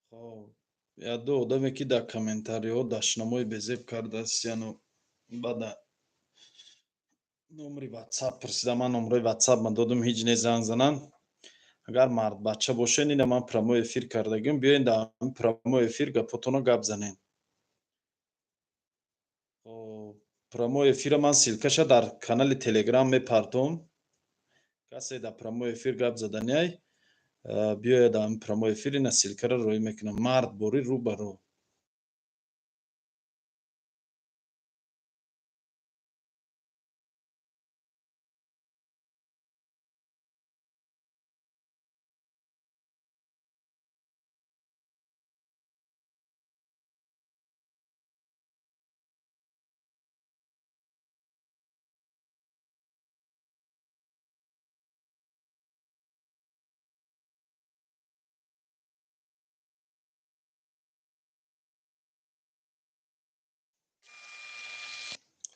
Хоб, як-ду одаме, ки дар комментариҳо дашномҳои безеб кардааст, яъне баъда номери ватсап пурсида, ман номерои ватсапма додум, ҳеҷ не занг зананд. Агар мардбача бошен, ина ман прямой эфир кардагим, биёен дар прямой эфир гапотонро гап занен. Хоб, прямой эфира ман ссылкаша дар канали Телеграм мепартом. Касе дар прямой эфир гап заданяй, биёяд дар прямой эфир, ина ссылкаро роӣ мекунам. Мард борӣ рӯ ба рӯ.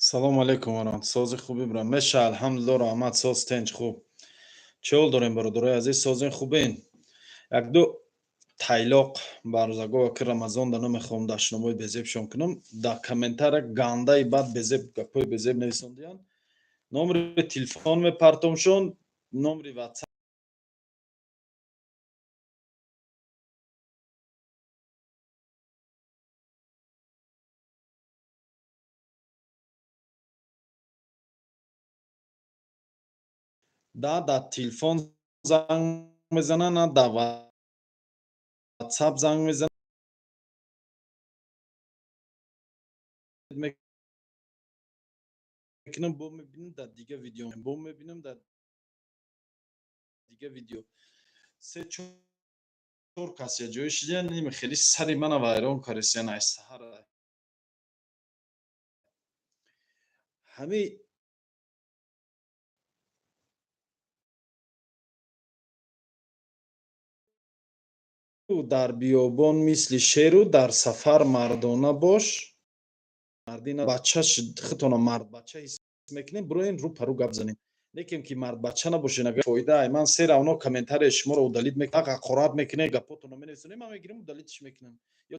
Салому алейкум ва раҳмат. Сози хубӣ брам? Меша, алҳамдулилло, раҳмат, соз, тенч, хуб. Чӣ ҳол дорем, бародарои азиз, созин, хубен? Як-ду тайлоқ барзагова, ки Рамазон да намехоҳам дашномҳои безебшон кунам, дар комментария гандаи бад безеб, гапҳои безеб нависондиянд. Номери телефон мепартомшон, номери ватсап да дар телефон занг мезананд, на дар ватсап занг мезананд мекунам, бо мебинам дар дига видео, бо мебинам дар дига видео. Се чор кас ҷои шидиян, хеле сари мана вайрон карисиян ай саҳара. Ҳами дар биёбон мисли шеру дар сафар мардона бош. Мардина бача худтона мардбача ҳис мекунем, бироен рӯ па рӯ гап занем. Лекин ки мардбача набошен, агар фоида ай ман се равно комментарияи шуморо удалить мекунам, ҳақорат мекунем, гапотонро менависонем, ман мегирам, удалитьш мекунам. Ё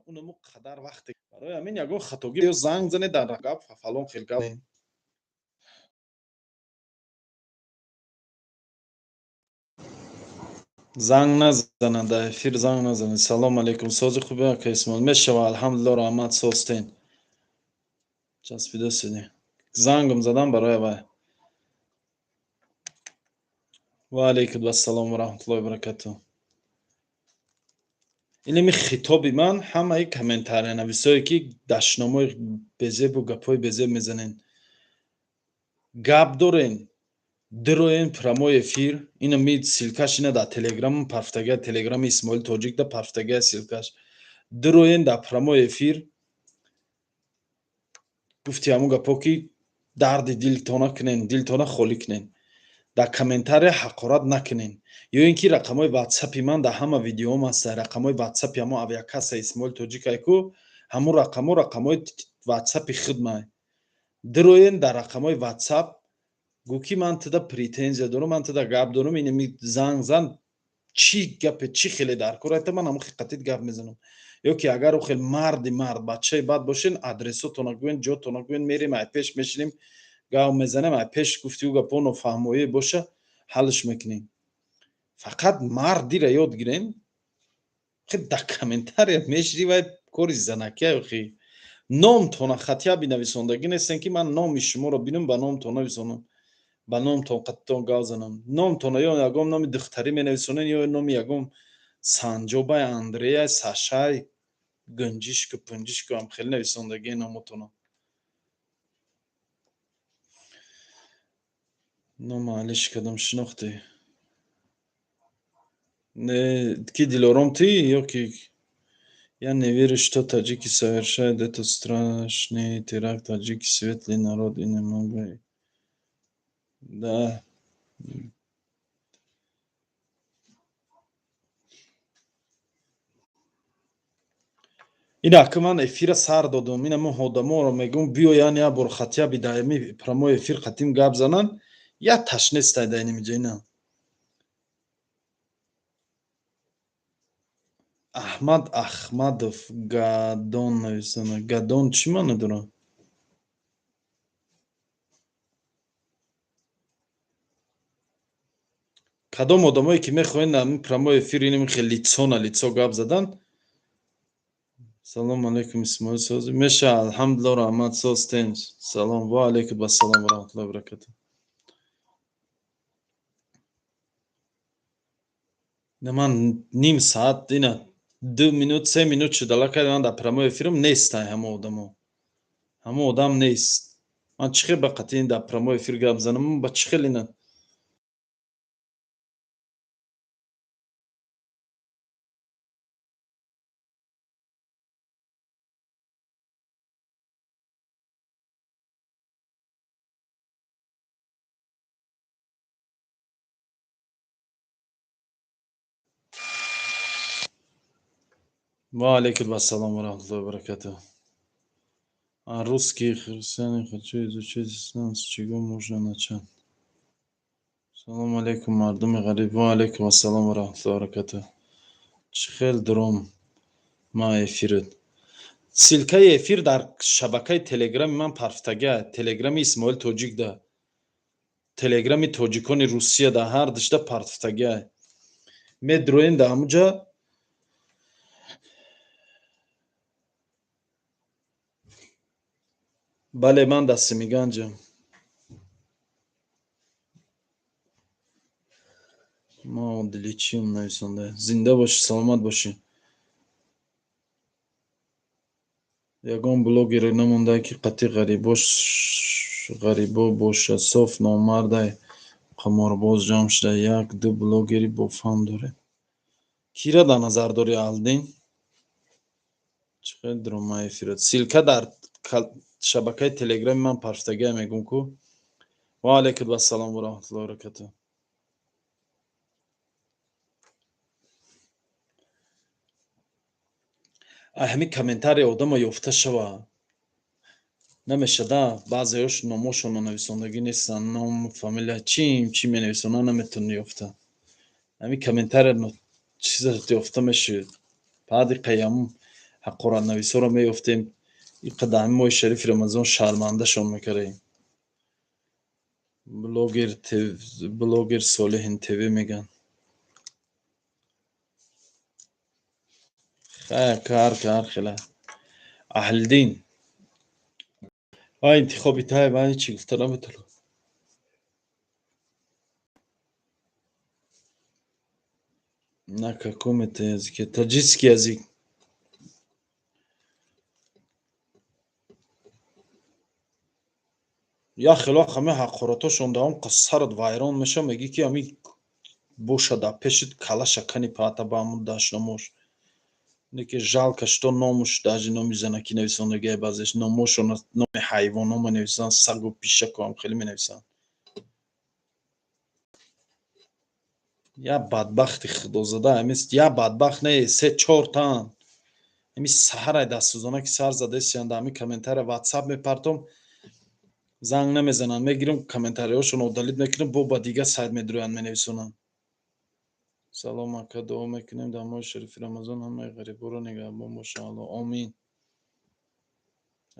унамо қадар вақте барои ҳамин ягон хатогӣ ё занг занед, дар гап фалон хел гап. Занг назанад, дар эфир занг назанед. Салому алейкум, сози хубе, ака Исмоил? Мешава, алҳамдулилло, раҳмат, созтен. Часпида сиди. Зангам задам барои вай. Ва алейкум ассалом ва раҳматуллоҳи ва баракатуҳ. Инами хитоби ман ҳамаи комментариянависое, ки дашномҳои безебу гапҳои безеб мезанен. Гап дорен, дироен прямой эфир, ина ми ссылкаш ина дар телеграм парфтага, телеграми Исмоил Тоҷик да парфтага ссылкаш. Дироен дар прямой эфир, гуфти ҳамун гапҳо, ки дарди дилтона кунен, дилтона холӣ кунен. Дар комментария ҳақорат накунен. Ё ин ки рақамҳои ватсапи ман дар ҳама видеоам ҳаста, рақамҳои ватсапи ҳамо авиакасса Исмоил Тоҷик айку, ҳамун рақамҳо рақамҳои ватсапи хидмай. Дироен дар рақамҳои ватсап, гӯ ки ман туда претензия дорам, ман туда гап дорам, инами занг зан, чӣ гапе, чӣ хеле дар кор айта, ман ҳамун хиқатит гап мезанам. Ё ки агар ӯ хел марди мард бачаи бад бошен, адресотона гӯен, ҷотона гӯен, мерем, ай пеш мешинем, гап мезанем, ай пеш гуфти ӯ гапҳо нофаҳмоӣ боша, ҳаллш мекунем. Фақат мардира ёд гирем. Хе дар комментария мешири, вай кори занакия охи. Номтона хатия бинависондагӣ нестен, ки ман номи шуморо бинам, ба номтон нависонам, ба номтон қаттон гап занам. Номтона ё ягон номи духтарӣ менависонен, ё номи ягон Санҷобай, Андреяй, Сашай, Гунҷишку пунҷишку ҳам хеле нависондагии номотона. Нома алиш кардам, шинохтӣ? Не, ки Дилором ти ё ки? Я не верю, что таджики совершают этот страшный теракт. Таджики светлый народ и не могу. Да. Ина ки ман эфира сар додум, ина мо одаморо мегӯм, биёян як бор хотя бы даими прямой эфир қатим гап зананд, як таш нестай дар инамиҷа. Ина Аҳмад Ахмадов гадон нависана. Гадон чӣ маъно дорад? Кадом одамое ки мехоҳед дар прямой эфир инам хел лицо на лицо гап задан. Салом алейкум, Исмоил, сози меша? Алҳамдулилла, раҳмат, соз тенҷ. Салом, ва алейкум ассалом ва раҳматуллоҳи ва баракатуҳ. Ина ман ним саат, ина 2 минут, 3 минут шуд, аллакай ман дар прямой эфирам нестай ҳамо одамо, ҳамо одам нест. Ман чӣ хел ба қатъи дар прямой эфир гап занам? Ба чӣ хел ина? Ва алейкум ассалом ва раҳматуллоҳи ва баракатуҳ. А русские христиане, хочу изучить ислам, с чего можно начать? Салом алейкум, мардуми ғариб. Ва алейкум ассалом ва раҳматуллоҳи ва баракатуҳ. Чӣ хел дуром ма эфират? Ссылкаи эфир дар шабакаи телеграми ман парфтага, телеграми Исмоил Тоҷик да, телеграми тоҷикони Русия да, ҳар дишта партфтага. Медроем да ҳамуҷа. Бале, ман дар Семиганҷам. Ма одиличиам нависонда. Зинда бошӣ, саломат бошӣ. Ягон блогере намондае, ки қатъи ғарибо бошад. Соф номардай қаморбоз ҷамъ шуда. Як ду блогери бофаҳм дорем. Кира дар назар дорӣ, Алдин? Чӣ хел дрома эфират? Ссылка дар шабакаи телеграми ман парфтагия, мегӯм ку. Ва алейкум ассалом ва раҳматуллоҳи ва баракатуҳ. Ай ҳамин комментария одамо ёфта шава намешада. Баъзеош номошонро нависондагӣ нестанд, ном, фамилия, чим чӣ менависонанд, наметавонӣ ёфта. Ҳамин комментария чиза ёфта мешуд. Баъди қиям ҳақоратнависоро меёфтем, иқадар ҳамин моҳи шарифи Рамазон шармандашон мекардем. Блогер Солиҳин ТВ мегӯянд. Хайр, ҳар ҳар хела. Аҳлиддин. Ва интихоби тай, ман ҳечи гуфта наметавонам. На каком это языке? Таджикский язык. Як хело ҳами ҳақоратошон дар он сарат вайрон меша, мегӣ, ки ҳами боша дар пешит калаша кани паата ба ҳамун дашномош. Не ки жалко, что номуш даже номи занакӣ нависондагиай, баъзеш номошон номи ҳайвоно менависанд, сагу пишаку ҳам хеле менависанд. Як бадбахти худозада ҳамис, як бадбахт не, се чортаан. Ҳами саҳарай дастсӯзона ки сар задесиянд, ҳами комментария ватсап мепартом, занг намезананд, мегирам, комментариҳошонро удалить мекунам, бо ба дигар сайт медурӯянд, менависонанд. Салом, ака, дуо мекунем, дар моҳи шарифи Рамазон ҳамаи ғариборо нигаҳбон боша Алло, омин.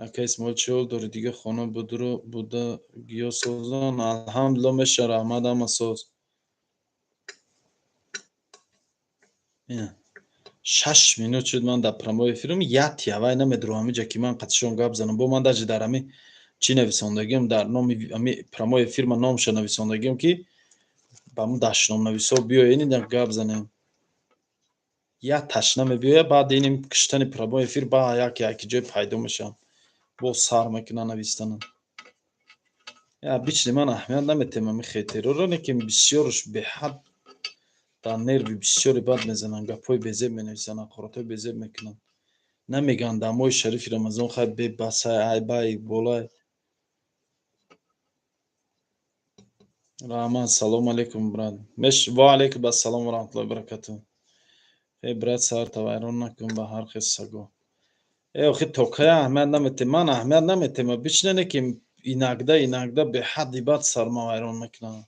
Ака Исмоил, чӣ ҳол дорӣ? Дига хона будро буда гиё созон? Алҳамдулилло, меша, раҳмат, ҳама соз. 6 минут шуд ман дар прямой эфирам, як явай намедурам ҳамиҷа, ки ман қатишон гап занам. Бо ман даже дар ҳами чӣ нависондагиам, дар номи ҳами прямой эфир ман номша нависондагиам, ки ба ҳамун дашномнависҳо биёед, ин гап занем. Як ташна мебиёяд, баъди иним киштани прямой эфир ба як яки ҷой пайдо мешаванд, боз сар мекунанд навистанам. Обычно ман аҳамият наметем ами хейтероро, лекин бисёрш беҳад дар нерви бисёре бад мезананд, гапҳои безеб менависанд, ҳақоратҳои безеб мекунанд. Намегӯянд дар моҳи шарифи Рамазон хай бебасай, айбай, болай. Раҳмат, салому алейкум, брат. Ва алейкум ассалом ва раҳматуллоҳи ва баракатуҳ. Э брат, сарта вайрон накун ба ҳар хел саго. Э охи то кай аҳамият наметем? Ман аҳамият наметем, обычно не ки иногда беҳадди бад сарма вайрон мекунанд.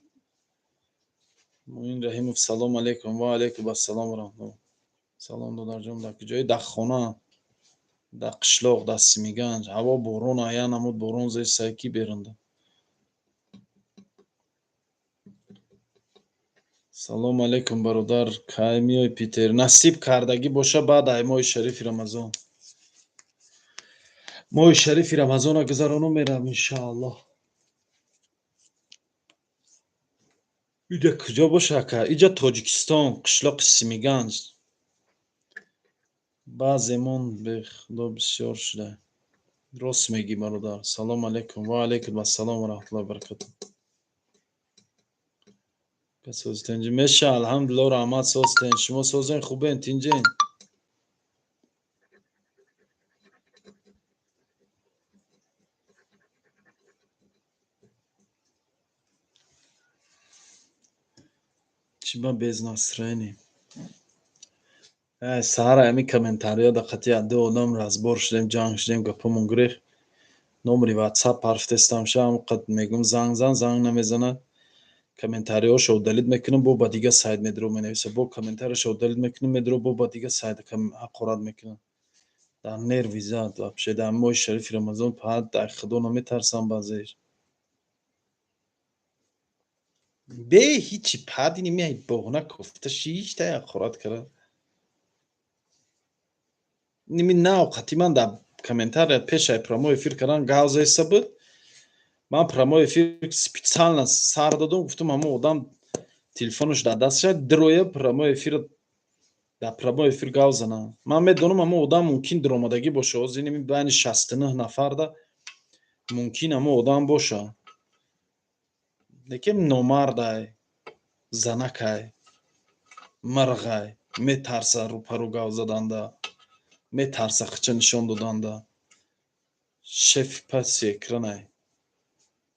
Муин Раҳимов, салому алейкум. Ва алейкум ассалом ва раҳматуллоҳ. Салом, додарҷон, дар куҷоӣ? Дар хона, дар қишлоқ, дар Симиганҷ. Ҳаво борон, ая намуд борон зесай, ки берунда. Салому алейкум, бародар, кай миёй Питер? Насиб кардагӣ боша баъд ай моҳи шарифи Рамазон. Моҳи шарифи Рамазона гузарону мерам, иншааллоҳ. Иҷа куҷо боша ака? Иҷа Тоҷикистон, қишлоқи Симиганҷ. Баъземон бехудо бисёр шуда. Рост мегӣ, бародар. Салому алейкум. Ва алейкум ассалом ва раҳматуллоҳи ва баракатуҳ. Созтенҷи меша, алҳамдулиллоҳ, раҳмат, созтен. Шумо созен, хубен, тинҷен? Чӣ ба без настроение? Ай саҳар ами комментария да қати ду одам разбор шудем, ҷанг шудем, гапомон гирехт. Номери WhatsApp ҳарф тестам ша, ҳамқад мегӯм занг зан, занг намезанад. Комментариҳошо удалить мекунам, бо ба дига сайт медро менависа, бо комментарияшо удалить мекунам, медро бо ба дига сайт ҳақорат мекунам. Дар нерви зад вообще, дар моҳи шарифи Рамазон паҳат дар худо наметарсам баъзеаш. Бе ҳичи паҳат ини меай боғна кофта шиштай ҳақорат кард. Ними нав қати ман дар комментария пешай прямой эфир кардан гав зеста буд. Ман прямой эфир специально сар додум, гуфтум ҳамон одам телефонаш дар дастша дроя прямой эфир, дар прямой эфир гав занам. Ман медонам, ҳамон одам мумкин дуромадагӣ боша. Ҳозир иними байни 69 нафарда мумкин ҳамон одам боша. Лекин номардай, занакай, мирғай, метарса рӯпарӯ гав заданда, метарса хича нишон доданда. Шефи паси экранай.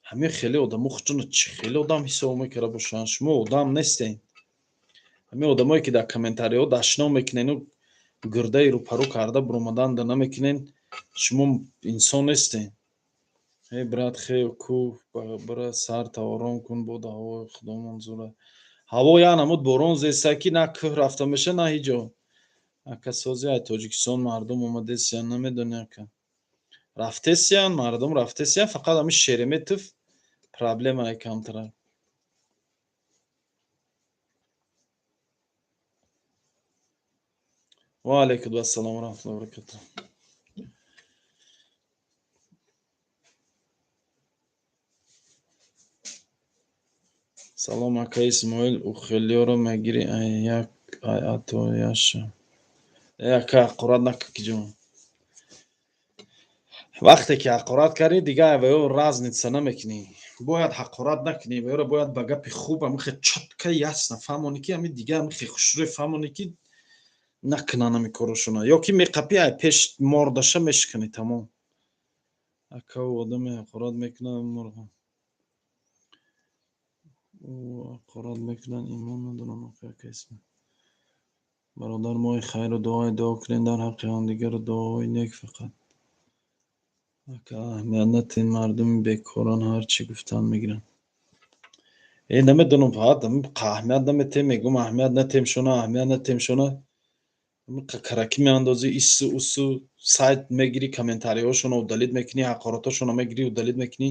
Ҳамин хеле одамо худшонро чӣ хеле одам ҳисоб мекарда бошанд? Шумо одам нестен. Ҳамин одамое ки дар комментариҳо дашном мекунену гирдаи рӯпарӯ карда буромаданда намекунен, шумо инсон нестен. Эй брат, хел ку бира сарта ором кун, бода ҳавои худомон зура. Ҳаво як намуд борон зеста ки на кӯҳ рафта меша, на ҳеҷ ҷо. Ака, сози, ай Тоҷикистон мардум омадесиян, намедони ака. Рафтесиян, мардум рафтесиян, фақат ҳамин Шереметьево проблемае камтара. Ва алейкум ассалом ва раҳматуллоҳи ва баракатуҳ. Салом, ака Исмоил, ухелиёро мегирӣ ай як ай атояша. Э ака, ҳақорат накун ки ҷон. Вақте ки ҳақорат кардӣ, дига ва ё разница намекунӣ. Бояд ҳақорат накунӣ, ва ёро бояд ба гапи хуб ҳамихе чётко, ясно фаҳмонӣ, ки ҳами дига ҳамихе хушрӯй фаҳмонӣ, ки накунанд ҳами корашона. Ё ки меқапӣ, ай пеш мордаша мешиканӣ, тамом. Ака, ӯ одаме ҳақорат мекунад, мурға. Ӯ ҳақорат мекунад, имон надорам, ака Исмоил. Бародар, моҳи хайру дуое дуо кунем дар ҳаққи ҳамдигару дуоҳои нек фақат. Ака, аҳамият натиҳед, мардуми бекорон ҳар чӣ гуфтанд мегиранд. Э намедонам, фақат аҳамият наметиҳем, мегӯм аҳамият натиҳем шона, аҳамият натиҳем шона. Каракӣ меандозӣ, ису усу сайт мегирӣ, комментариҳошонро удалить мекунӣ, ҳақоратҳошонро мегирӣ, удалить мекунӣ,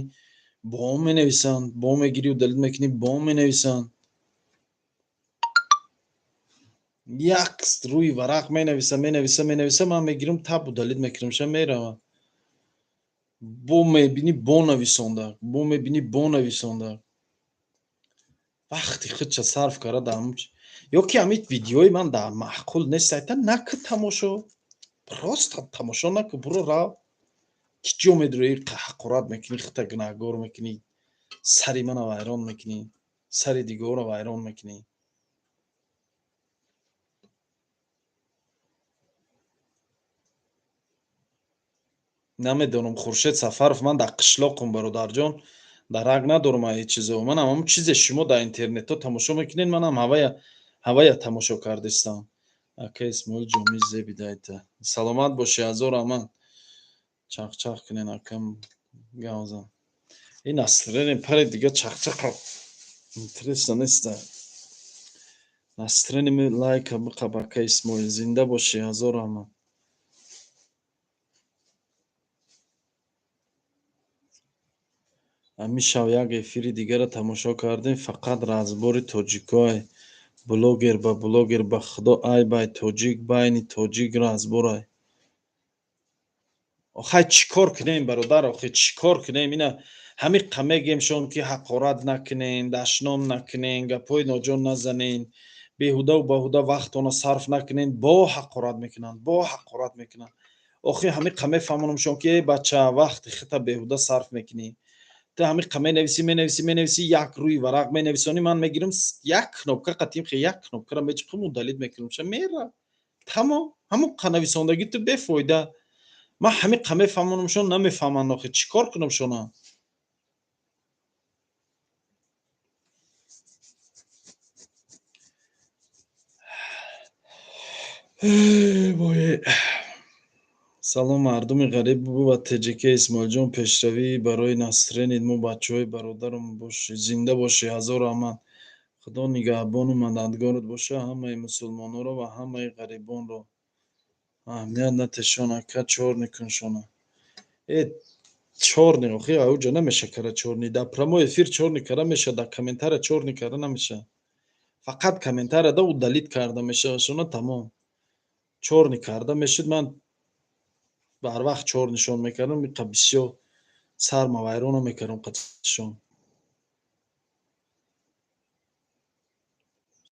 бо менависанд, бо мегирӣ, удалить мекунӣ, бо менависанд. Як рӯи варақ менависа, менависа, менависа, ман мегирам, таб удалить мекунам, ша меравад. Бо мебинӣ, бо нависонда, бо мебинӣ, бо нависонда. Вақти худша сарф карда дар ё ки ҳамин видеои ман дар маъқул нест, айта наку тамошо, просто тамошо наку, буро рав. Ки ҷо медроӣ, ҳақорат мекунӣ, худта гунаҳгор мекунӣ. Сари мана вайрон мекунӣ, сари дигарро вайрон мекунӣ. Намедонам, Хуршед Сафаров, ман дар қишлоқум, бародарҷон, дарак надорам ай чизо. Манам ҳамон чизе шумо дар интернетҳо тамошо мекунед, манам ҳавая тамошо кардистам. Ака Исмоил, ҷоми зебидайта, саломат бошӣ, ҳазор раҳмат. Чақчақ кунен, акам, гавзан. Ин настроение пари дига, чақчақа интересно неста. Настроение лайка биқаб, ака Исмоил, зинда бошӣ, ҳазор раҳмат. Ҳамин шав як эфири дигарро тамошо кардем, фақат разбори тоҷикой, блогер ба блогер. Ба худо, айб, ай тоҷик байни тоҷик разборай. Охай, чӣ кор кунем, бародар, охи чӣ кор кунем? Ина ҳамин мегемшон, ки ҳақорат накунен, дашном накунен, гапҳои ноҷон назанен, беҳудаву баҳуда вақтона сарф накунен. Бо ҳақорат мекунанд, бо ҳақорат мекунанд. Охи ҳамин мефаҳмонамшон, ки эй бача, вақти хита беҳуда сарф мекунӣ. Ту ҳамин менависӣ, менависӣ, менависӣ, як рӯи варақ менависонӣ, ман мегирам, як кнопка қатим, як кнопкара мечиқам, удалить мекунам, ша мера, тамом. Ҳамон нависондагӣ ту бефоида. Ман ҳамин мефаҳмонамшон, намефаҳманд. Охи чӣ кор кунам шона? Вой, салом, мардуми ғариб ва ТҶК. Исмоилҷон, пешравӣ барои настроение мо, бачаҳои бародарам бошӣ, зинда бошӣ, ҳазор раҳмат. Худо нигаҳбону мададгорат боша, ҳамаи мусулмононро ва ҳамаи ғарибонро. Аҳамият натешон, ака, чёрный куншона. Э, чёрный охи ауҷа намеша кара чёрный. Дар прямой эфир чёрный кара меша, дар комментария чёрный кара намеша. Фақат комментарияда удалить карда мешава шона, тамом. Чёрный карда мешуд, ман барвақт чёрныйшон мекардам, иқа бисёр сарма вайрона мекардам қатишон.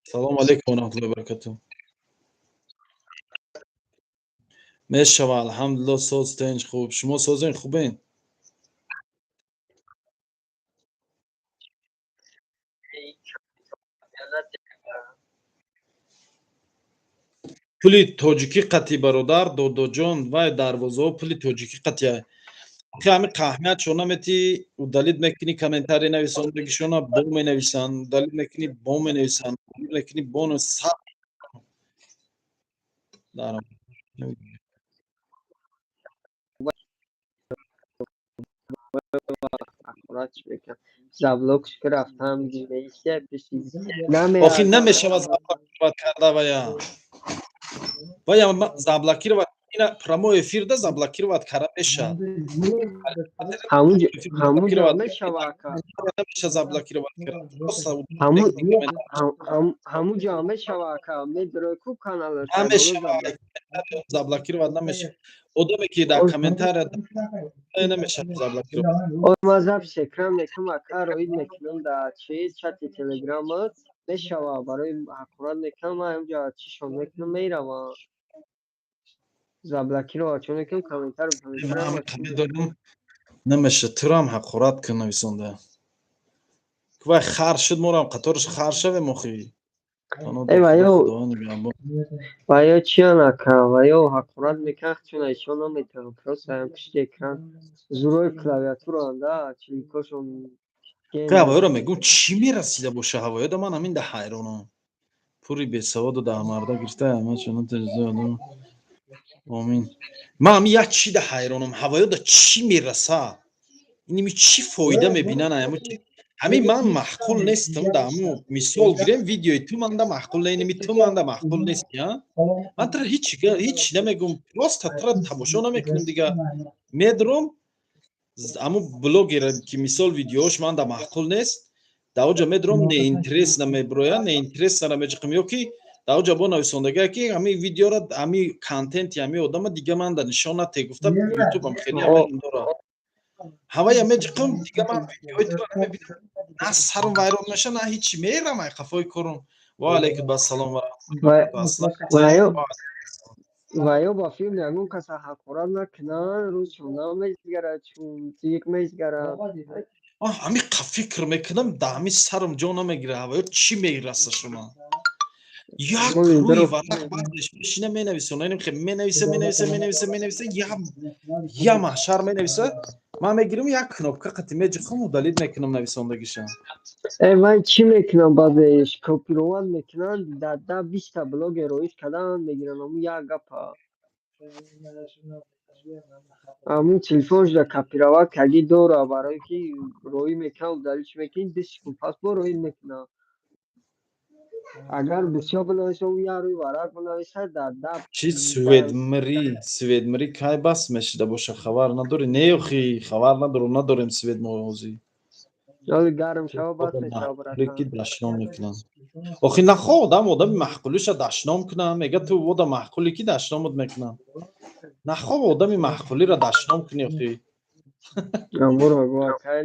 Салому алайкум ва раҳматуллоҳи ва баракатуҳ. Мешава, алҳамдулиллоҳ, соз, тинч, хуб. Шумо созен, хубен? Пули тоҷикӣ қатӣ, бародар, додоҷон, вай дарвозаҳо пули тоҷикӣ қатия. Охи ҳамин қаҳмиятшон наметӣ, удалить мекунӣ, комментарий нависондагишона бо менависанд, удалить мекунӣ, бо менависанд, удалить мекунӣ, бо сар дар. Заблокш ки рафтам, Охи намешавад заблокировать карда вая заблокировать. Ина прямой эфирда заблокировать карда мешавад. Ҳамуҷо мешава. Намеша заблокировать карда. Ҳамуҷо мешава, ака, медрои ку канал. Намешава, заблокировать намеша. Одаме ки дар комментария намешава заблокировать. Ман запись экран мекунам, ака, роид мекунам дар чи чати телеграмат, мешава. Барои ҳақорат мекунам, ман ҳамҷо чишон мекунам, меравам, заблокировать чон мекунам комментар. Медонам, намеша. Турам ҳақорат кун нависонда, вай хар шуд, морам қатораш хар шавем охи. Ва ё чиян, ака, ва ё ҳақорат мекунад, чун айшон наметавонам, просто ам пишти экран зурои клавиатураанд, чиликошон. Ҳавоёро мегӯм, чӣ мерасида боша ҳавоёда? Ман ҳамин да ҳайронам. Пури бесаводу даҳмарда гирифта. Омин. Ман ҳамин як чи да ҳайронам: ҳавоёда чӣ мераса? Иними чӣ фоида мебинан? Ҳамин ман маъқул нестам. Да ҳамун мисол гирем, видеои ту манда маъқул не, иними ту манда маъқул нести. Ман тара ҳеч намегӯм, просто тара тамошо намекунам. Дига медурам, ҳамун блогера ки мисол видеош манда маъқул нест, дар оҷа медурам, неинтересно мебирояд, неинтереснора мечиқам, ё ки дар оҷа бо нависондагие ки ҳамин видеора, ҳамин контенти ҳамин одама дига манда нишон нате гуфта, ютубам хеле дорад. Ҳавая меҷиқам, дига ман видеои туро намебинам, на сарам вайрон меша, на ҳичи, мерам ай қафои корум. Ва алайкум ассалом ва. Ва ё ба филм ягон каса ҳақорат накунанд, рӯзшон намезгарад, чун зиқ мезгарад. Ман ҳамин қа фикр мекунам, да ҳамин сарам ҷо намегира, ҳаваё чӣ мераса шума? Як рӯи варақ баъдеш мешина, менависа, менависа, менависа, менависа, менависа, я маҳшар менависа. Ман мегирам, як кнопка қати меҷиқам, удалить мекунам нависондагиша. Э, ман чӣ мекунам? Баъзеш копировать мекунанд, дар да 20-та блогер роиш кардан мегиранд, аму як гапа. Аму телефоншда копировать кардӣ дора, барое ки роӣ мекунад, удалить мекунӣ, 2 секунд пас бо роӣ мекунад. Агар бисёр бинависа, ӯ як рӯи варақ бинависад, дар да. Чи светмирӣ, светмирӣ кай бас мешида боша, хабар надорӣ? Не, охи, хабар надорам, надорем свет мо ҳозир. Ҳоли гарм шава, бас мешава, братан. Ки дашном мекунанд охи, нахо одам одами маъқулиша дашном кунам, мега ту одам маъқулӣ, ки дашномат мекунам. Нахо одами маъқулиро дашном кунӣ охи. Амуро гуа кай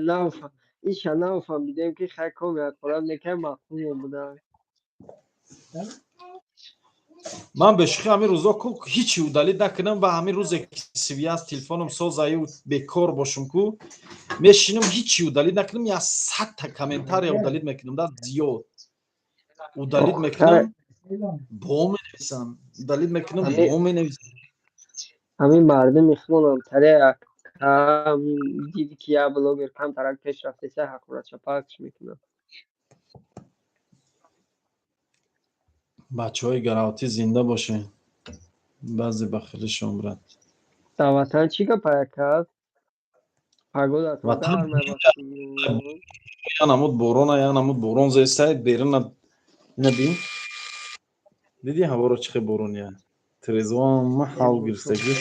иша нафаҳмидем, ки хай коми ҳақорат мекард, маъқул мебуда. Ман бешӯхӣ, ҳамин рӯзо ку ҳичи удалить накунам, ба ҳамин рӯзе ки связь телефоном созаю, бекор бошум ку, мешинам, ҳичи удалить накунам, я 100-та комментария удалить мекунам, да зиёд удалить мекунам, бо менависам, удалить мекунам, бо менависам. Ҳамин мардуми худам таре диди, ки як блогер камтарак пеш рафтеса, ҳақоратша пахш мекунад. Бачаҳои гаравтӣ, зинда бошед. Баъзе бахилишон, брат. Дар ватан чӣ гапа, ака? Погодатон Ватан гарм? Я намуд борона, я намуд борон зестай берина. Ина бин, дидӣ ҳаворо, чӣ хел борония? Трезвон ҳав гирифтагӣ,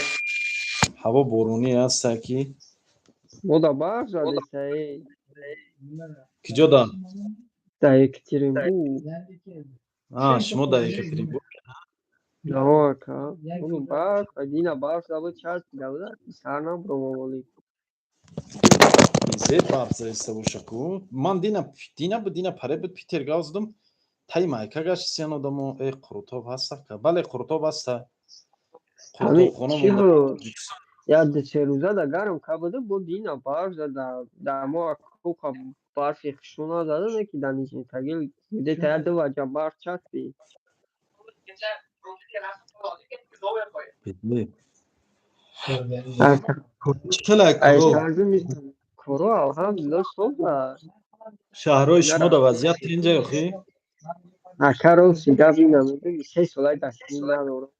ҳаво боронӣ аста ки. Мода барф задеса, э. Киҷо да? Дар Екатеринбург. А, шумо дар Екатеринбург? Ака, барф дина барф забуд, часпида буда, сар набуромаволӣ. Зе барф заиста боша ку. Ман дина буд, дина паре буд, Питер гав задам, таи майка гаштисиян одамо. Э, қурутоб ҳаста? Бале, қурутоб ҳаста. Қурутобхона. Як ду се рӯза да гарм ка буда, бо дина барф зада. Дар мо акуқа барфи хушрӯ назада, не ки дар Нижний Тагил где-то як ду ваҷа барф часпид. Коро, алҳамдулилла, соза. Шаҳрҳои шумо да вазъият тинҷа охи? Ака, рости гап ина мегӯи, 3 солаи дастгирӣ надорам,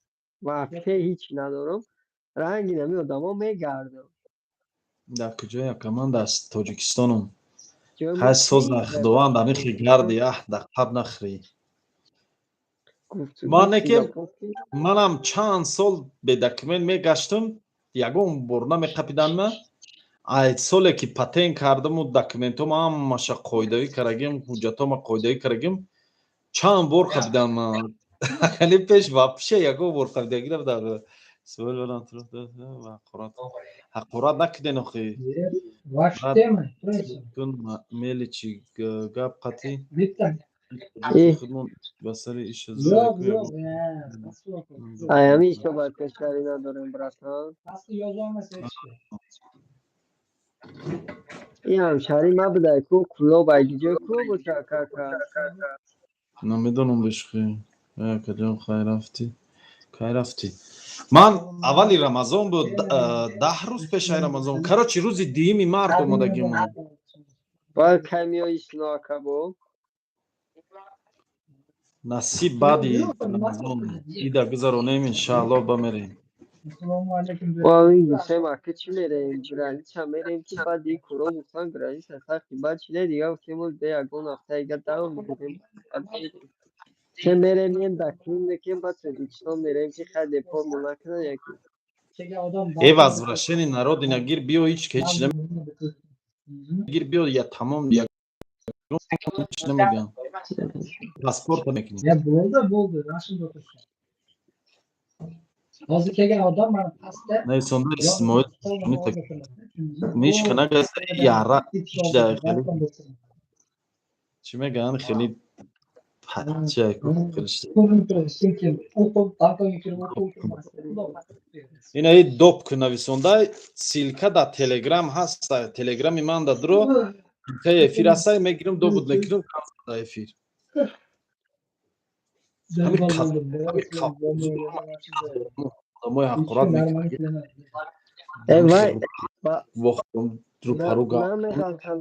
вообще ҳеҷ надорам, ранги нами одамо мегардам. Дар куҷое, ака? Ман дар Тоҷикистонам. Хай, соза, худованд амихи гарди, аҳ, дар қаб нахӯрӣ. Ман неке, манам чанд сол бе документ мегаштам, ягон бор намеқапиданма. Ай соле ки патент кардаму документҳома ҳамаша қоидавӣ карагим, ҳуҷҷатҳома қоидавӣ карагим, чанд бор қапиданма. Али пеш вообще ягон бор қапидагӣ набудам. Ҳақорат накунен охи. Мели чи гап қатӣ ба сари иша. Аями ишо бар пешравӣ надорем, братан. Ин ҳамшаҳри ма будай ку, Кулоб, айгиҷои ку боша, кака? Намедонам, бешухӣ. Акаҷон, хай рафтӣ, кай рафтӣ? Ман аввали Рамазон буд, 10 рӯз пешаи Рамазон, короче, рӯзи 2-юми март омадагим. Бояд кай меои сино, ака, бо? Насиб, баъди Рамазон ида гузаронем, иншаалло, бамерем. Мо гуфтем, ака, чӣ мерем, граница мерем, ки баъд ин куро гуфтан граница сахти, баъд чи не дига гуфтем, бе ягон ҳафта ига давом мекунем, че мерем, ем документ мекунем, баъд Тоҷикистон мерем, ки хай депормо накунад яки. Э, возвращение на родина гир, биё, ҳеч ҳеч гир, биё, я тамом, ҳеч намегам, паспорт мекунӣ. Bo'ldi, bo'ldi, mana shunda o'tirishadi. Hozir kelgan odam mana pastda. Нависонда Исмоил мишка нагаста яра хеле чӣ мегӯянд, хеле пача. O'qib, kirib o'qib. Инаи доп ку нависонда, ссылка дар Телеграм ҳаст, телеграми ман да дуро. Ссылкаи эфир ҳастай, мегирам, добуд мекунам дар эфир. Одамои ҳақорат мекунад. Э, вай Рӯпарӯ гап. Намеғалтан,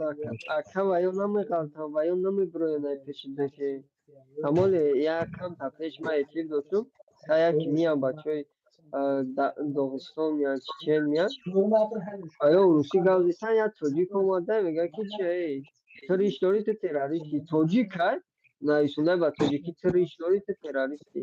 ака, ва ё намеғалтан, ва ё намебироян ай пеши даши. Ҳамоне як камта пеш ма эфир доштум, та яки миям, бачаҳои Доғистон меян, Чечен меян, ё русӣ гап зисан, як тоҷик омада, мега ки чи, эй, ту риш дорӣ, ту террористӣ. Тоҷик ай нависонда ба тоҷикӣ: ту риш дорӣ, ту террористӣ.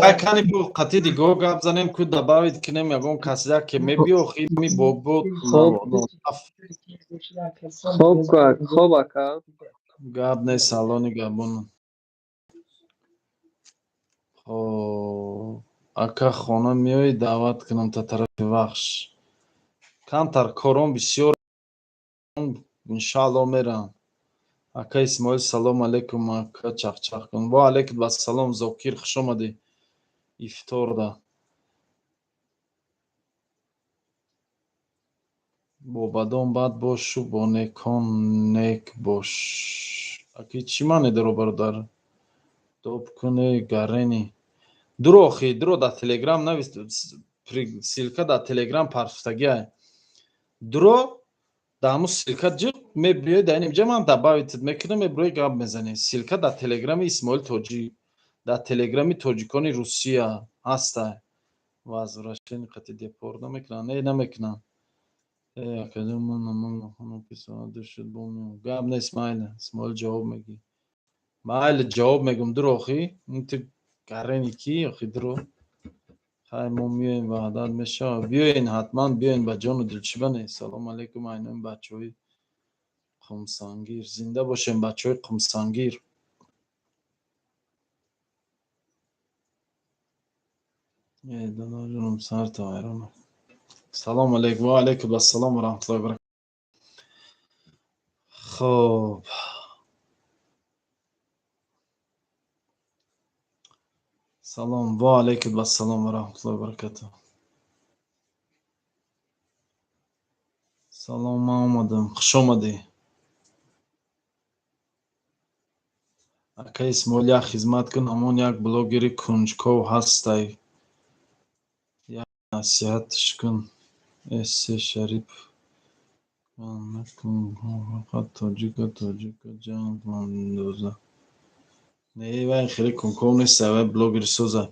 Хай, кани бу қати дигоҳ гап занем, ку добавить кунем ягон касия ки мебиёхи ми бобо. Хоб, хоб, ака. Гап нест, салони габон. Хоб, ака, хона меоӣ, даъват кунам та тарафи Вахш? Камтар корон бисёр, иншаалло мерам. Ака Исмоил, салом алейкум, ака, чахчах кун. Ва алейкум ассалом, Зокир, хуш омадӣ ифторда. Бо бадон бад бошу, бо некон нек бош. Аки, чӣ маъне доро, бародар? Доб куне гарени дуро, охи дуро, дар Телеграм навис, ссылка дар Телеграм парфтагиай. Дуро, дар ҳамун ссылка ҷиқ мебиёй, дар инҷа ман добавить мекунам, мебирои, гап мезанӣ. Ссылка дар Телеграми Исмоил Тоҷик, дар Телеграми тоҷикони Русия ҳастай. Возвращение қати депорт намекунанд? Не, намекунанд. Гап нест, майли, Исмоил, ҷавоб мегӣ. Майли, ҷавоб мегум, дуро, охи ту гарени ки, охи дуро. Хай, мо меоем, ваҳдат мешавад. Биёен, ҳатман биёен, ба ҷону дил, чӣ бане. Салому алейкум, айнои бачаҳои Қумсангир, зинда бошем, бачаҳои Қумсангир. Э, дадоҷоном, сарта вайрон. Салому алейкум. Ва алейкум ассалом ва раҳматуллоҳи ва баракатуҳ. Хоб, салом, ва алейкум ассалом ва раҳматуллоҳи ва баракатуҳ. Салом, ман омадам, хуш омадӣ. Ака Исмоил, як хизмат кун, ҳамон як блогери кунҷков ҳастай, як насиҳатш кун, эсе Шарипов. Фақат тоҷика тоҷика ҷанг мандоза. Не, вай хеле кунков нест, вай блогери соза.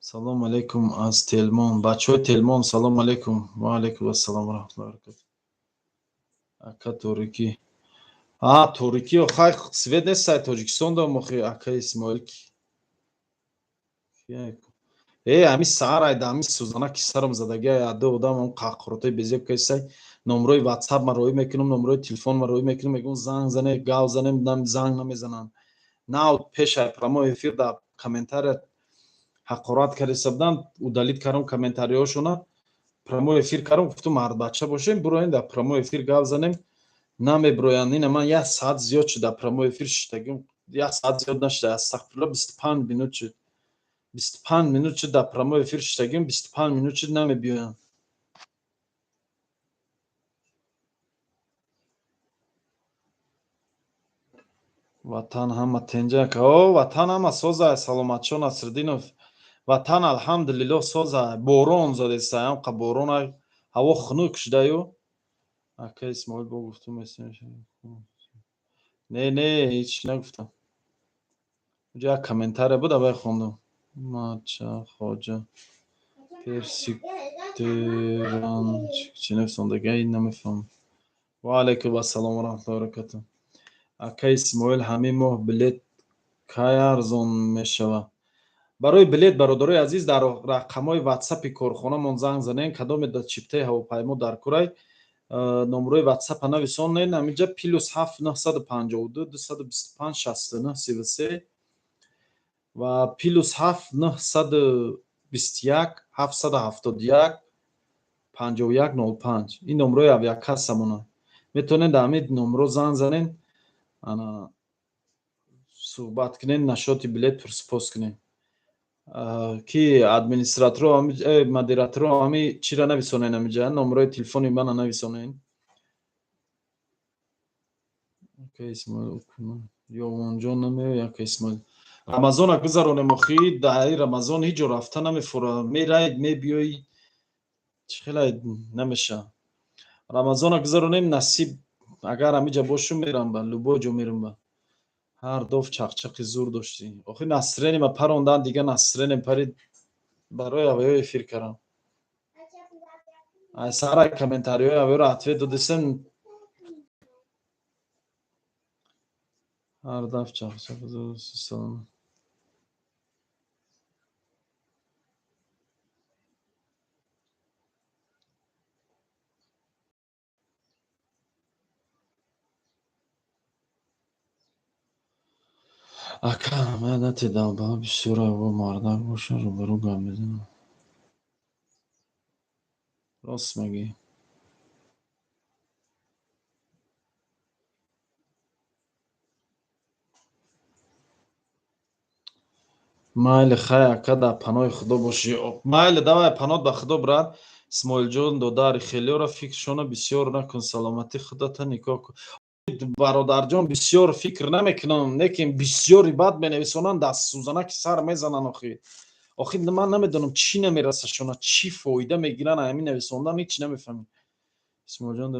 Салом алейкум аз Телмон, бачаҳои Телмон, салом алейкум. Ва алейкум ассалом ва раҳматуллоҳи ва баракатуҳ. Ака, торикӣ, а торикӣ, хай, свет нестай Тоҷикистон дом, охи. Ака Исмоил, э, ҳами саҳар ай ҳами сӯзана ки сарам задагиай, адду одам ам қаққуротои безеб кайсай. Номрои Ватсап ма роӣ мекунам, номрои телефон ма роӣ мекунам, мегӯм занг зане, гав занем, занг намезананд. Нав пешай прямой эфир дар комментария ҳақорат кардеса будам, удалить кардам комментариҳошона. Прямой эфир кардам, гуфтум мардбача бошем, бироем, дар прямой эфир гав занем. Намебироянд. Ина ман як саат зиёд шуд дар прямой эфир шиштагим, як саат зиёд нашуда, астағфирулло, 25 минут шуд, 25 минут шуд дар прямой эфир шиштагим, 25 минут шуд, намебиёянд. Ватан ҳама тенҷак, о, ватан ҳама соза, саломатшо, Насриддинов. Ватан алҳамдулиллоҳ соза, борон задеста, ҳамқа борон, ҳаво хунук шудаю. Ака Исмоил, бо гуфтум. Не, не, ҳеч нагуфтам. Уҷа як комментария буд, аввай хондам. Мача хоҷа персиктеран чӣ нависондага, намефаҳмам. Ва алайкум ассалом ва раҳматуллоҳи ва баракатуҳ. Ака Исмоил, ҳамин моҳ билет кай арзон мешавад? Барои билет, бародарои азиз, дар рақамҳои Ватсапи корхонамон занг занем. Кадоме дар чиптаи ҳавопаймо дар курай, номрои Ватсапа нависонен ҳаминҷа: +7 952 225 69 33 ва +7 921 771 51 05. Ин номрои авиакассамона. Метавонед дар ҳамин номро занг занен, ана суҳбат кунед, насчёти билет пурсупос кунед. Ки администраторо, модераторо ҳами чира нависонен, ҳамиҷа номерои телефони мана нависонен. Ё онҷо намеояд, яка Исмоил. Рамазона гузаронем охи, дар Рамазон ҳеҷ ҷо рафта намефура. Мераед, мебиёӣ, чӣ хеле намеша. Рамазона гузаронем, насиб агар ҳамиҷа бошум мерам ба любой ҷо мерам ба. Ҳар доф чақчақи зур доштӣ. Охи настроение ма парондан, дига настроение парид барои аваё эфир кардам. Ай сара комментариҳои аваёро ответ додисем. Ҳар даф чақчақи зур доштӣ. Салом. Ака, ман натидам, ба бисёр аво мардак боша, рӯбарӯ гап мезанам. Рост мегӯӣ. Майли, хай ака, дар паноҳи Худо бошӣ. Майли, давай паноҳ ба Худо, брат. Исмоилҷон, додари хелиёро фикршона бисёр накун, саломатӣ худата нигоҳ кун. Бародарҷон, бисёр фикр намекунам, лекин бисёри бад менависонанд, даст сӯзанаки сар мезананд охи. Охи ман намедонам чӣ намерасашона, чӣ фоида мегиранд ҳамин нависондан, ҳеҷ намефаҳмем. Исмоилҷон,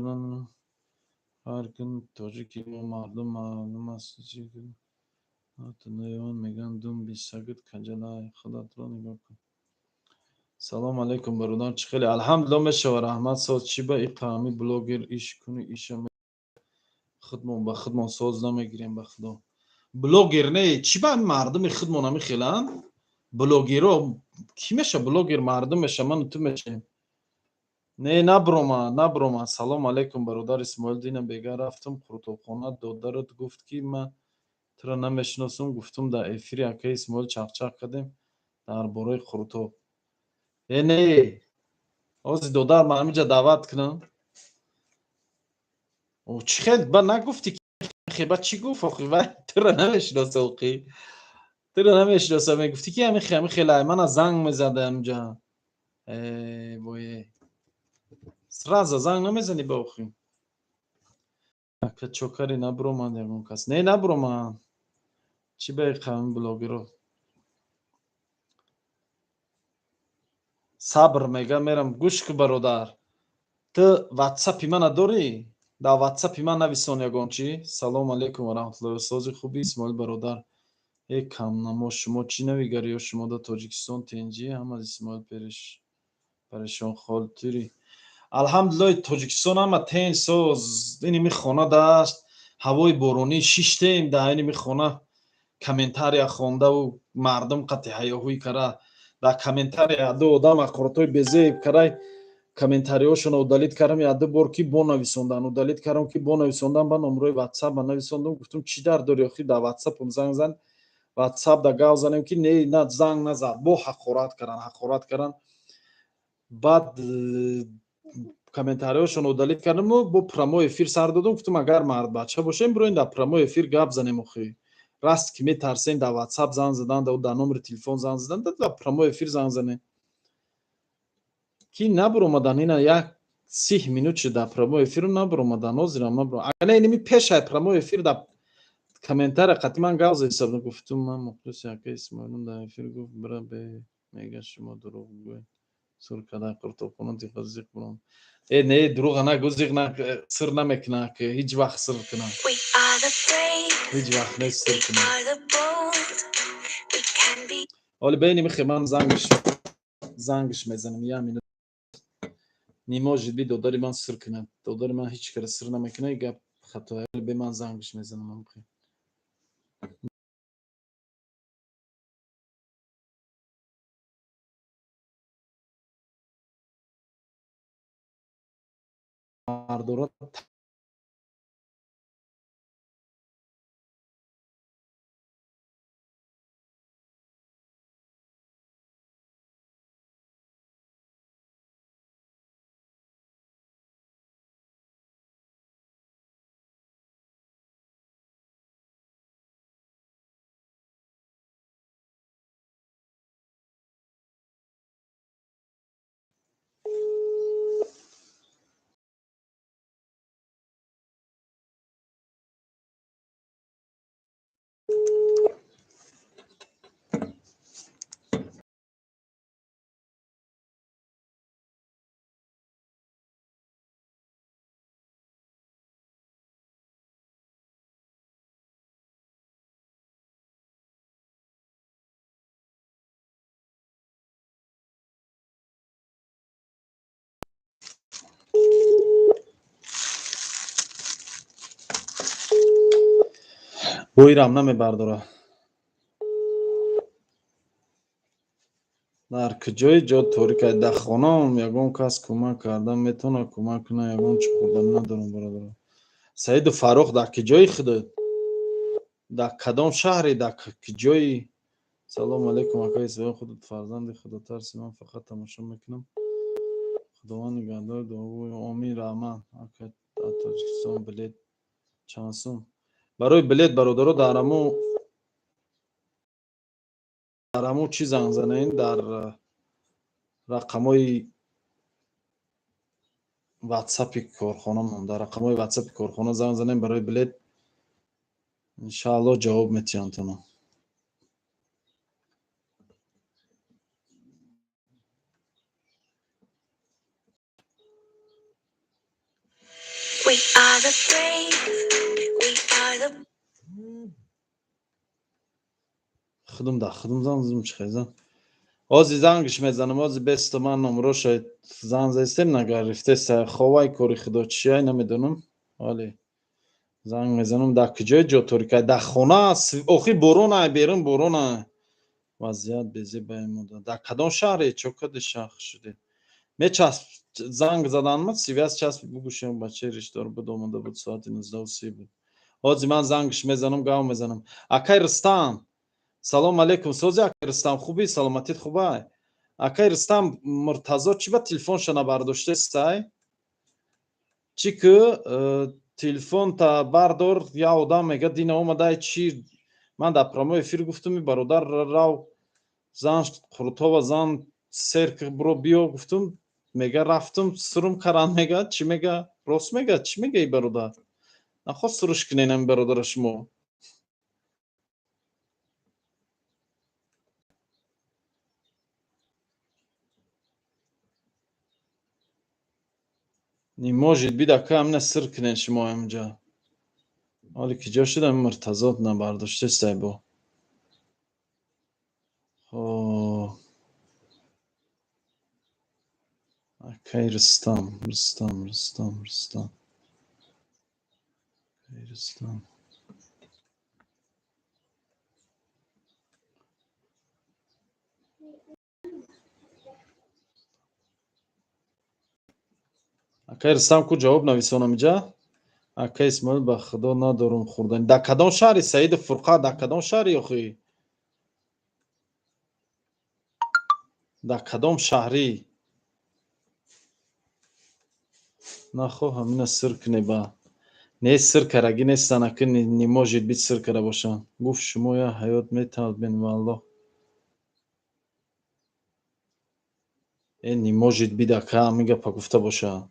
ҳар кун тоҷики мо мардум маълум аст. Мегӯянд дум бисагит каҷалай, худатро нигоҳ кун. Салом алейкум, бародар, чӣ хеле? Алҳамдулилло мешава, раҳмат соз. Чӣ ба иқами блогер иш куни иша худмон ба худмон соз намегирем ба Худо. Блогер не, чӣ ба мардуми худмон ҳами хеланд? Блогеро кӣ меша блогер? Мардум меша, ману ту мешем. Не, наброма, наброма. Салом алейкум, бародар Исмоил, дина бега рафтам қуртобхона, додарат гуфт ки ман туро намешиносам, гуфтум дар эфири акаи Исмоил чақчақ кардем дар бораи қуртоб. Э не, ҳозир додар ман ҳаминҷа даъват кунам. Чӣ хел ба нагуфтӣ ки ба чӣ гуфт охи, вай туро намешиноса охи. Туро намешиноса, мегуфтӣ ки ҳамин ҳамин хеле мана занг мезада ҳаминҷа. Э вое. Сразу занг намезанӣ ба охи. Ака чокари набуромад ягон кас. Не, набуромад. Чӣ ба қавми блогеро? Сабр мега мерам, гӯш ку бародар. Ту ватсапи мана дорӣ? Дар ватсапи ман нависон ягон чӣ? Салом алейкум ва раҳматуллоҳи. Сози хуби Исмоил бародар. Э камнамо, шумо чӣ навигарӣ ё шумо дар Тоҷикистон тинҷӣ? Ҳама Исмоил парешон хотири. Алҳамдулиллоҳ, Тоҷикистон ҳама тинҷ соз. Иними хона даст, ҳавои боронӣ шиштем дар иними хона комментария хондаву мардум қати ҳаёҳӯй кара. Дар комментария ду одам ҳақоратҳои безеб карай, комментариҳошонро удалить кардам, як ду бор ки бо нависондан, удалить кардам ки бо нависондан, ба номерои ватсап ба нависондам, гуфтам чӣ дард дорӣ охи, дар ватсапам занг зан, ватсап да гав занем ки не, на занг назад, бо ҳақорат кардан, ҳақорат кардан. Баъд комментариҳошонро удалить кардаму бо прямой эфир сар додам, гуфтам агар мардбача бошем, бироем дар прямой эфир гап занем охи. Раст ки метарсем дар ватсап занг задан, дар номери телефон занг задан, дар прямой эфир занг занем. Ки набуромадан, ина як 30 минут шуд дар прямой эфиру набуромадан, ҳозирам набуром. Агар не, иними пешай прямой эфир дар комментария қати ман гап зада гуфтум ман мухлиси ака Исмоилам, дар эфир гуфт бира бе мега шумо дурӯғгӯед. Сур кадай қуртобхона диқа зиқ буром. Э не, дурӯға нагӯ, зиқ на, сир намекуна ки ҳеҷ вақт сир куна. Ҳеҷ вақт нест сир куна. Ҳоли бейни михе ман зангиш мезанам, як минут. Не может быть додари ман сир кунад. Додари ман ҳеҷ кара сир намекунад, гап хато. Ҳоли бе ман зангиш мезанам. Мардора Боирам намебардора. Дар куҷои ҷо торик ай? Дар хонаам ягон кас кӯмак карда метавонад кӯмак кунад, ягон чӣ хӯрдан надорам, бародарам. Саиду Фаррух, дар куҷои худат? Дар кадом шаҳре, дар куҷои? Салому алайкум, акаи Исмоил, худат фарзанди худотарси, ман фақат тамошо мекунам. Худованд нигаҳдор, дуогӯй. Омин, раҳмат. Ака, дар Тоҷикистон билет чанд сум? Барои билет, бародаро, дар ҳамун чӣ занг занед, дар рақамҳои ватсапи корхонамон, дар рақамҳои ватсапи корхона занг занем барои билет, иншааллоҳ ҷавоб метиҳанд тона. We are the brave, we are the Худум да худум занг зум чӣ хеза. Ҳозир зангш мезанам, ҳозир бесто ман номроша занг застем, нагарифтеста ховай кори худо чиай намедонам. Вале занг мезанам. Дар куҷои ҷо торикай? Дар хона, охи борон ай, берун борон ай. Вазъият безебай мода. Дар кадом шаҳре? Чо кади шаҳр шудед? Мечасп занг заданма, связь часп бугӯшем, бачаи риштдор буд, омада буд, соати 19:30 буд. Ҳозир ман зангш мезанам, гав мезанам. Акай Рустам, салом алейкум. Сози акай Рустам, хубӣ? Саломатит хубай? Акай Рустам, Муртазо чӣ ба телефонша набардоштестай? Чӣ ки телефонта бардор, я одам мега дина омадай чӣ? Ман дар прямой эфир гуфтум, и бародар рав зан Қурутова зан серк биро биё гуфтум, мега рафтум сурум каран мега, чӣ мега? Рост мега, чӣ мега и бародар? Нахост суруш кунен ами бародара шумо. Не может быть, ака амина сир кунен шумо аминҷа. Ҳоле ки ҷо шуда Муртазо набардоштестай бо. Хоб. Акай Рустам, Рустам, Рустам, Рустам. Акай Рустам. Акай Рустам ку ҷавоб нависонам инҷа? Акай Исмоил, ба худо надорум хӯрдан. Дар кадом шаҳри Саиду Фурқа, дар кадом шаҳри охи? Дар кадом шаҳрӣ? Нахоҳ ҳамина сир куне ба. Не сир карагӣ нестан, аки не может быть сир кара бошанд. Гуфт шумо я ҳаёт металбен валлоҳ. Э не может быть, ака ҳамин гапа гуфта бошад.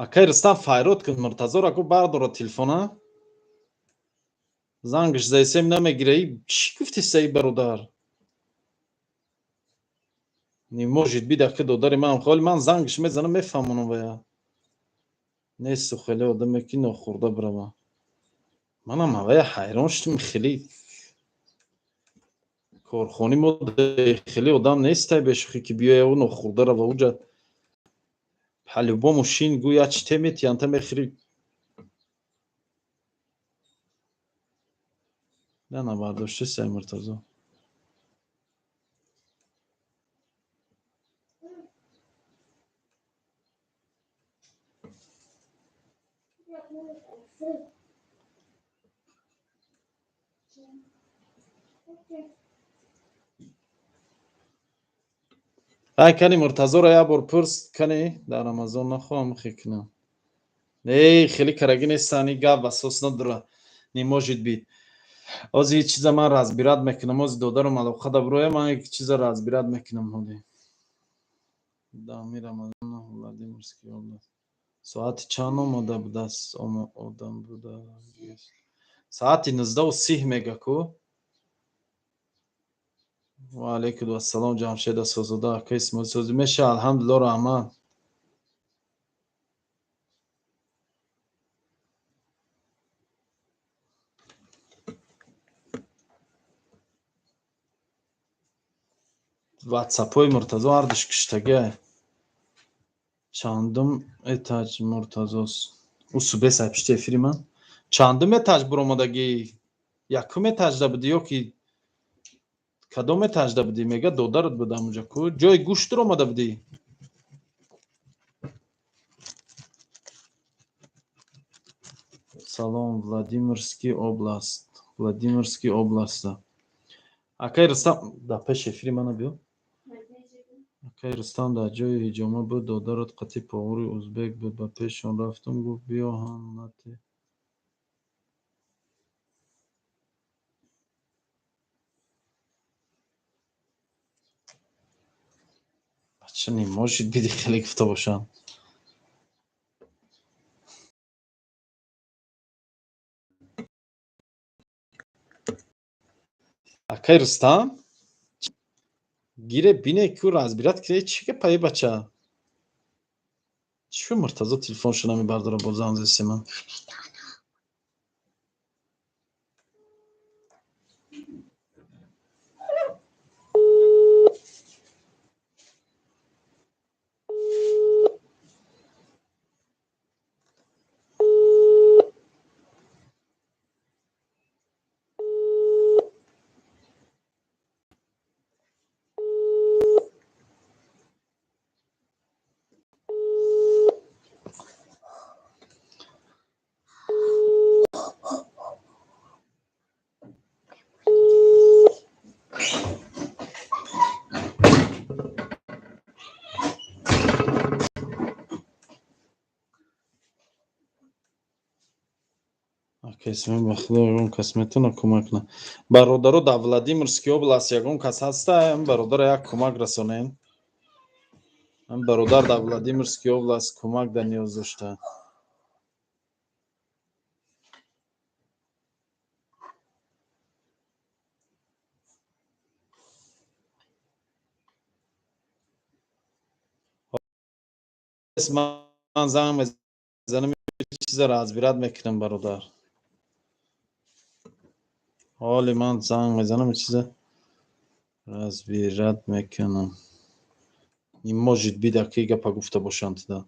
Акай Рустам файрод кун Муртазоро, ку бардора телефона. Зангш заисем намегира. И чӣ гуфтеста и бародар? Не может быть, ака додари ман холи ман зангш мезанам, мефаҳмонам вая. Несту хеле одаме ки нохӯрда бирава. Манам ҳавая ҳайрон шудам, хеле корхони мо хеле одам нестай бешухӣ ки биёя ӯ нохӯрда рава уҷа. По-любому шин гӯ я чите метиянта мехӯри. На набардоштестай Муртазо. Ай кани Муртазоро як бор пурс, кани дар Рамазон нахоҳам хе кунам. Не, хеле карагӣ нестан, и гап асос надора. Не может быть. Ҳозир ҳеҷ чиза ман разбирать мекунам, ҳозир додарам алоқа да бироя, ман як чиза разбирать мекунам ҳоли. Дами Рамазон Владимирский область. Соати чанд омода будааст? Одам буда. Соати 19:30 мега ку. Ва алайкум ассалом, Ҷамшед Асозода, ака Исмоил сози меша, алҳамдулиллоҳ, раҳмат. Ватсапҳои Муртазо ҳардуш киштагиай. Чандум этаж Муртазост? Ӯ субесай пишти эфири ман. Чандум этаж буромадагӣ? Якум этажда будӣ ё ки кадом этажда будӣ? Мега додарат буд ҳамунҷа ку? Ҷои гӯшт дуромада будӣ? Салом, Владимирский област. Владимирский областда. Акай Рустам, дар пеши эфири мана биё. Акай Рустам дар ҷои ҳиҷома буд, додарат қатъи повари узбек буд, ба пешон рафтум, гуфт биё ҳам нате. Бача не может биди хеле гуфта бошам. Акай Рустам гире бине ку разбирать кире чӣ гапа бача? Чӣ Муртазо телефоншо намебардора бо занг зеси ман? Акай ба худо ягон кас метавона кӯмак кунад? Бародаро, дар Владимирский област ягон кас ҳаста? Ам бародаро як кӯмак расонем. Ам бародар дар Владимирский област кӯмак дар ниёз дошта. Ман занг мезанам, чиза разбирать мекунам, бародар. Ҳоли ман занг мезанам, чиза разбирать мекунам. Не может быть, аки гапа гуфта бошанд да.